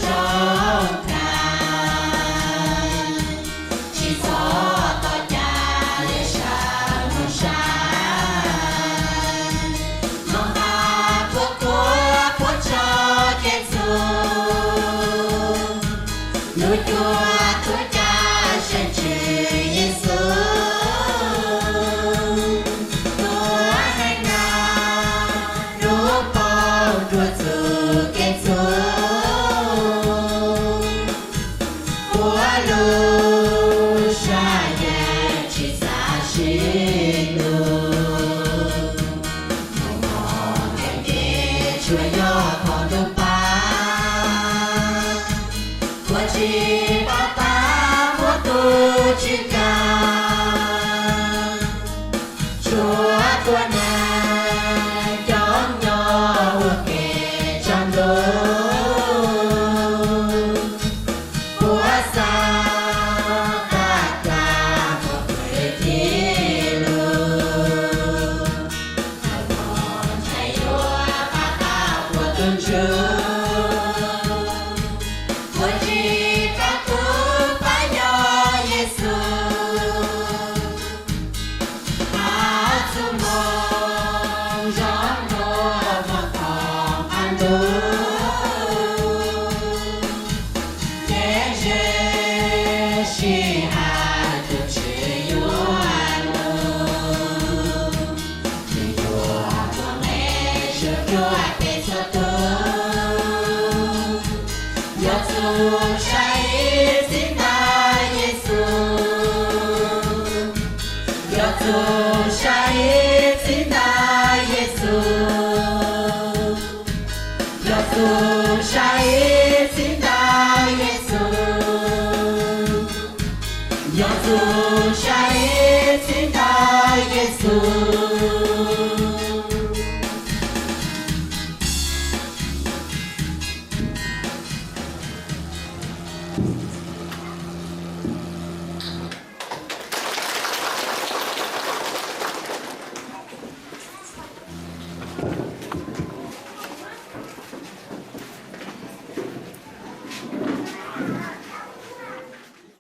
zoo kawg, tsis txhob tos cas li sawv mus saib. Mloog qab puab kuab puab tso kev txhum, lub cuab tub caj seem tswv Yexus, tuav neeg nag lub paug rua txug kev txhum, puab lub sab yeej tsis xav sib nug. Mob mob nkeeg nkeeg tsuas yog qhov ntuj pab, puab tsis paub tab muab tub tsi kag, tsuav tuab neeg coob nyob ua ke tsaus ntuj, puab xav tag tag muab peb thib lug. Ntshai yuav pab tau puab tug ntsuj, puab tsis paub tub pab yog Yexus. Hab txuj moo zoo dua muag qhov qab ntuj, ntev ze sij hawm tug Tswv yuav lug. Nws yuav muaj nqe zuj zus rua peb txhua tug. Yuav txug saib ib txhis ntag Yexus, yuav txug saib ib txhis ntag Yexus, yuav txug saib ib txhis ntag Yexus, yuav txug saib ib txhis ntag Yexus,